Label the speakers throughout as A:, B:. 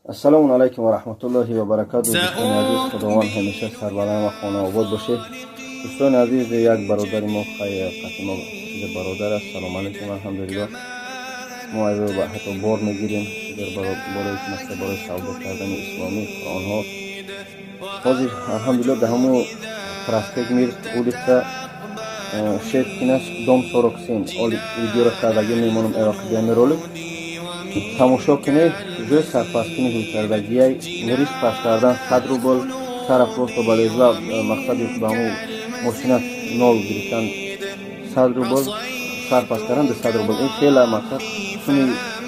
A: Ассалому алайкум ва раҳматуллоҳи ва баракатуҳ. Дӯстони азиз, Худованд ҳамеша сарбаланд ва хонаобод бошед. Дӯстони азиз, як бародари мо, қати мо чизе бародар аст. Салом алайкум. Алҳамдулиллоҳ, мо ҳатто бор мегирем барои масалан барои савдо кардани исломӣ Қуръонҳо. Ҳозир, алҳамдулиллоҳ, дар ҳамо проспект Мир, улица Шевкина, дом 47. Оли видеоро кардагӣ мемонам, эроқидиами ролик тамошо кунед. Ҷои сарпасткунӣ ҳулкардагиай, риш паст кардан 100 рубл, сара просто ба лезва мақсади ба ҳамо мошина нол гирифтан 100 рубл, сар паст кардан 200 рубл. Ин хела мақсад суми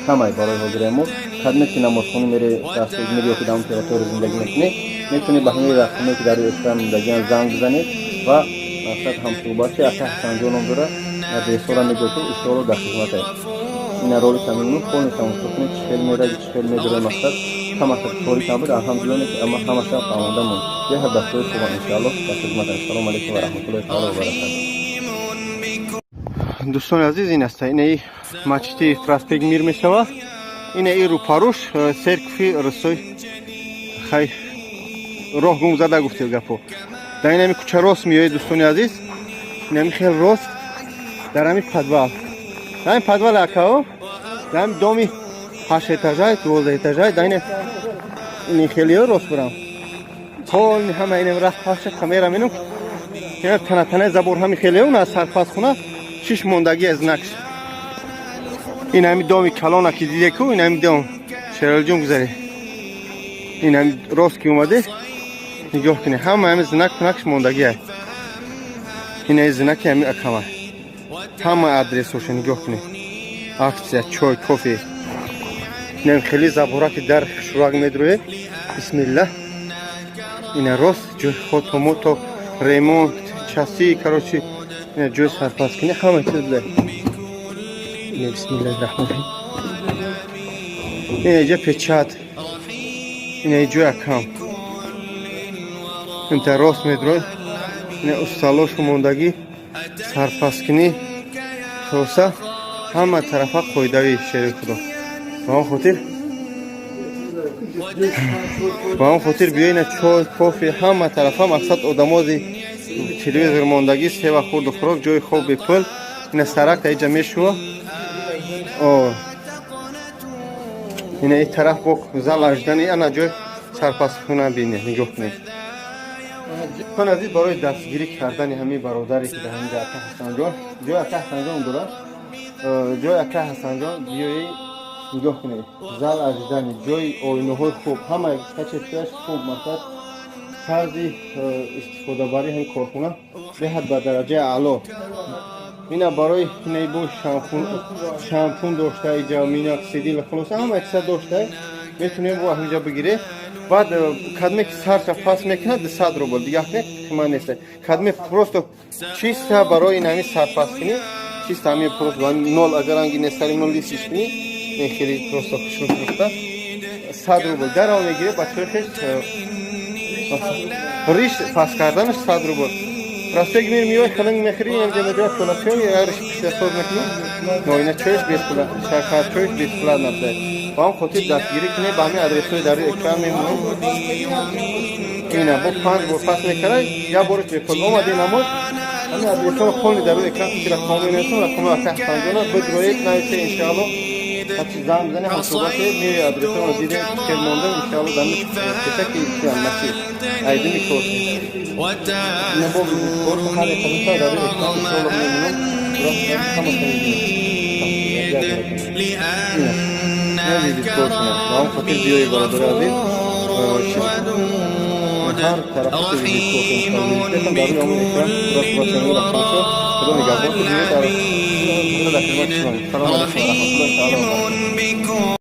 A: камай барои ҳозираи мо. Кадме ки намозхона мере, проспект Мир ё ки дар он территория зиндагӣ мекунед, метавонед ба ҳамаи рақаме, ки дар экран мондагиан, занг бизанед ва мақсад ҳамсӯҳбатши. Ака Ҳасанҷон ном дора, адресҳоро мегӯяд, иншоалло дар хизмат аст. Ина ролика мемонам, полный тамошо кунед, чӣ хел мераги, чӣ хел медора. Мақсад камака кори кам буд, алҳамдулиллоҳ, ки ама ҳамаша фаҳмонда монд. Беҳад дастҳои хуба, иншоаллоҳ дар хизмат. Ассалому алайкум ва раҳматуллоҳи таала ва баракатуҳ. Дӯстони азиз, ин аста инаи масҷиди проспект Мир мешавад. Ина и рӯпаруш церкви русой. Хай, роҳ гум зада гуфтед гапо. Дар инами кӯча рост меоед, дӯстони азиз, инами хел рост, дар ҳами подвал, дар ҳами подвал акао, дар ҳами доми ҳашт этажай, 12 этажай, дар ин хелиё рост бурам. Полный ҳама инам рафт паша камера менум, тана-танаи забор ҳами хелиё аз сарпасхона шиш мондагӣ аз знакш. Ин ҳами доми калона ки дидеку, ин ҳами дом, Шералиҷон, гузаре. Ин ҳами рост ки омаде, нигоҳ кунед, ҳама ҳами знак пунакш мондагиай. Ин ҳами знаки ҳами акама, ҳама адресҳоша нигоҳ кунед. Акция чой, кофе. Инам хеле забораки дар шурак медроед. Бисмиллаҳ, ина рост ҷои хотомото, ремонт часи, короче, ина ҷои сарпасткунӣ, ҳама чиз буда. Ина, бисмиллаҳи раҳмони раҳим, ина иҷа печать, ина ҷои акам. Инта рост медроед, ина усталошу мондагӣ, сарпасткунӣ, хулоса, ҳама тарафа қоидавӣ, шери худо. Ба он хотир биёина, чой, кофе, ҳама тарафа мақсад одамози телевизор мондагӣ, сева, хурду хӯрок, ҷои хоб бепул. Ина саракта иҷа мешува. Ина и тараф бо зал аждани, ана ҷои сарпасткуна бине, нигоҳ кунед. Дӯстони азиз, барои дастгирӣ кардани ҳамин бародаре, ки дар ҳаминҷа ака Ҳасанҷон, ҷои ака Ҳасанҷон дорад, ҷои ака Ҳасанҷон биёи, нигоҳ кунед, зал аждани, ҷои оинаҳои хуб, ҳама качествояш хуб, мақсад тарзи истифодабарии ҳамин корхона беҳад ба дараҷаи аъло. Ина барои инаи бо шампун дошта, иҷа миноксидил, хулоса, ҳама чиза дошта, метунем бо ҳаминҷа бигиред. Баъд кадме ки сарша пас мекунад, 200 рубл, дигар не, қимат нест. Кадме просто чиста барои ин ҳамин сарпасткунӣ, чиста ҳамин просто нол, агар ранги нестари нол лисиш кунӣ, ин хеле просто хушрӯ фурӯхта, 100 рубл дарав мегиред. Бачаҳои хеш, риш пас карданаш 100 рубл. Проспект Мир миёй, хелинг мехӯри, инҷа медиҳад пулачой, риш пишасоз мекунӣ, ноина чоиш беспула, шакарчоиш бесплатно набуда. Ба он хотир дастгирӣ кунед, ба ҳамин адресҳои дар рӯи экран мемонем. Ина бо панҷ бор пас мекард, як бораш бепул омади намоз. Ҳамин адресҳоро полный дар рӯи экран рақам менависам, рақами ака Ҳасанҷона бидроед, нависе, иншоалло ҳарчи занг бизанед, ҳамсӯҳбате меои, адресҳоро дидем, хел мондем, иншоалло дар пешаки чиам масҷид айдими кор. Ина бо корто ҳар як қадамта дар рӯи экран иншоалло мемонам, ҳамаша мебинем. Ина визиткоршона. Ба он хотир биёи, бародари азиз, ҳар тарафи визиткор дар рӯи ҳамон экран рост рост рақамшо. Худо нигаҳбон, биёед, дар хидмати шумо. Салому алайкум ва раҳматуллоҳи таала ва баракатуҳ.